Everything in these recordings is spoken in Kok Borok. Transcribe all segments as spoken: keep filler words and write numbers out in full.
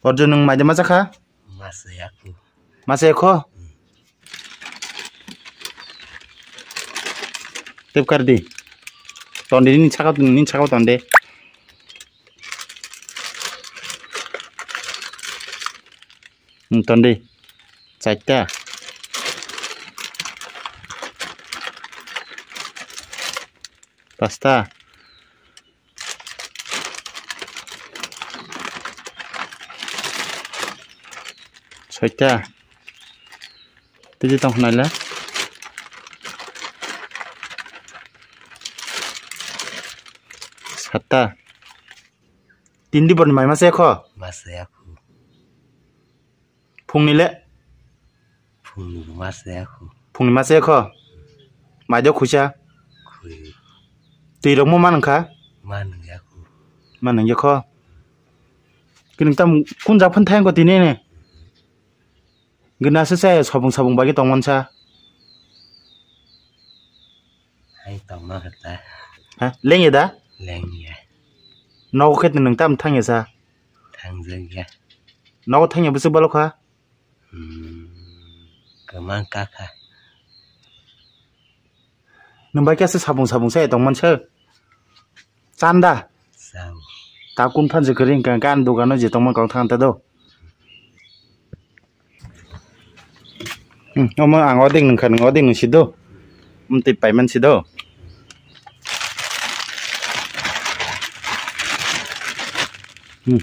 Orjo nwng maide ma chakha? Masa yakho. Masa yakho? Tep kar di. Tondi nini saka, nini saka tondi. Hmm, tondi. Chaita. Pasta. Soita. Tiji tong khna le. Satta. Tindi borni mai masa yakho? Masa yakho. Phungni le? Phungni bo masa yakho. Phungni masa yakho? Mai do khuisa? Khui. Twi rok mo manwng kha? Manwng yakho. Manwng yakho? Kini tam kun jak phun thang ko tini ne? Gina se se sabung sabung bagi tong mansa. Hai tong ma kha ta. Ha, leng ya da? Leng ya. Nogo khe nwng tam thang ya sa? Thang jak ya. Nogo thang ya bwswk balo kha? Hmm, kwmang ka kha. Nwng bai khe se sabung sabung se tong mansa. Chanda. Chao. Ta kun phan se kring ka kan dogano je tongma kok thang ta do. Hmm, omo ang oding nung kha nung oding nung si do. Mtwi paiman si do. Hmm.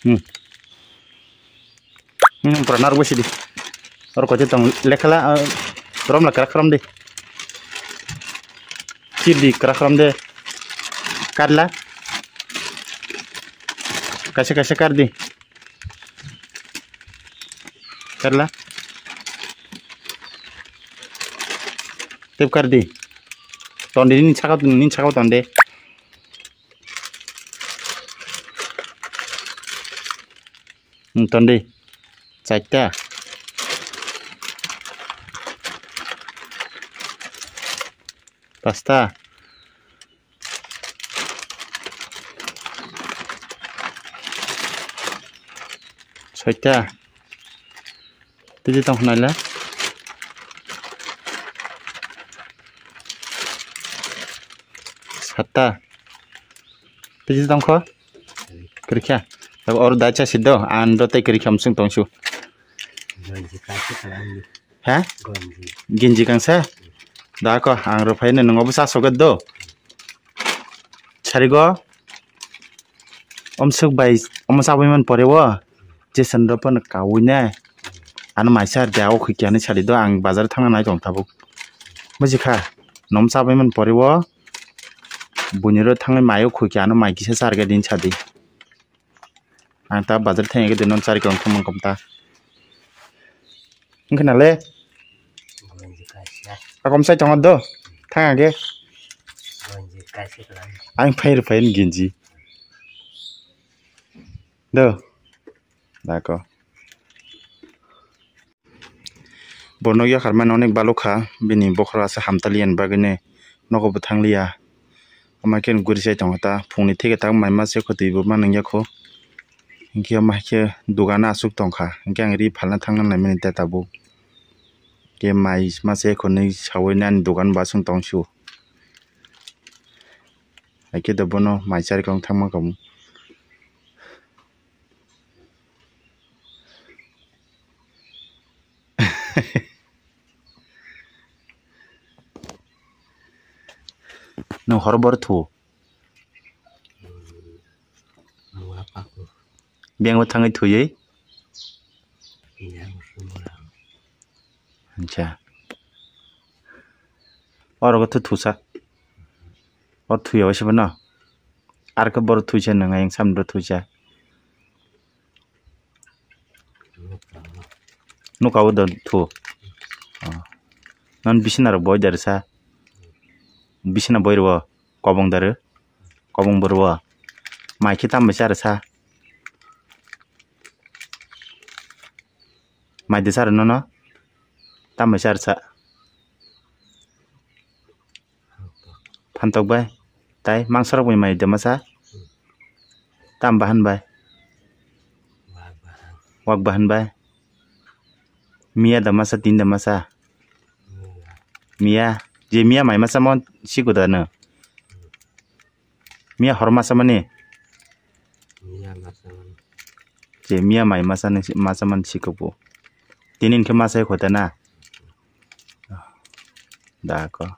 Hmm. Hmm, pura narwk bai sidi. Oro koite tong lekhala, ah, romla krak rom di. Chip di krak rom de. Karla. Kaisa kaisa kar di. Karla. Tep kar di. Ton di, nini saka, nini saka ton de. Hmm, ton di. Chaita. Pasta. Soita. Tiji tong khna le. Satta. Tiji tong kho? Kwrwikha. Oro dacha si do, ang do tei kwrwikha mwswng tong su. Gonji kaisa kalam di. Ha? Gonji. Ginji kangsa? Da ko, ang rw phai nw, nwng obo cha soket do. Sarigo? Omswk bai, omo chabwi man pore o. Jason rw phano kaui nai. Ano maisa ar de, o khwi kya ni sari do, ang bazar thangna nai tong tabuk. Buji kha? Nom chabwi man pore o. Buini rw thangwi mai o khwi kya, ano mai kisa charga din sadi. Ang ta bazar thang ege de non chari kong thang mangkom ta. Wngkhe nale? Akom sai tongo do. Thang age. Ang phai rw phai ginji. Do. Dako. Bo nok yakarmani onek balukha, bini bokhorok aswk hamtaliya ni bagwino nogo bo thangliya. Omo khe guri chai tongo ta, phungni theke ta mai masa kho twi bo ma nungya kho. Hinkhe omo hai khe dogano aswk tongkha, hinkhe ang ri phalna thangna naimani ta tabuk. Khe mai masa kho nwi sawi nani dogan bo aswk tong sio. Hai khe da bono mai chari kong thangma kamo. Nwng horo bor thu. Bengbo thangwi thwiwi. Acha. Oro khe thu thusa. O thwiya waisa bono. Ar khe boro thwisa nwng ayang samno thwisa. Nuka o do thu. Oh. Non bisina rok boi dari sa. Bisina boi rwo kobong dari. Kobong bo rwo. Mai khe tam bai chara sa. Mai de chara nono. Tam bai chara sa. Antok bai. Tai mangsa rok bai mai da masa. Tam bahan bai. Wak bahan bai. Miya da masa, tin da masa. Miya. Je miya mai masa mo siko da no. Miya hor masa mani. Je miya mai masa ni masa man siko bo. Tinin ke masa ko da na. Da ko.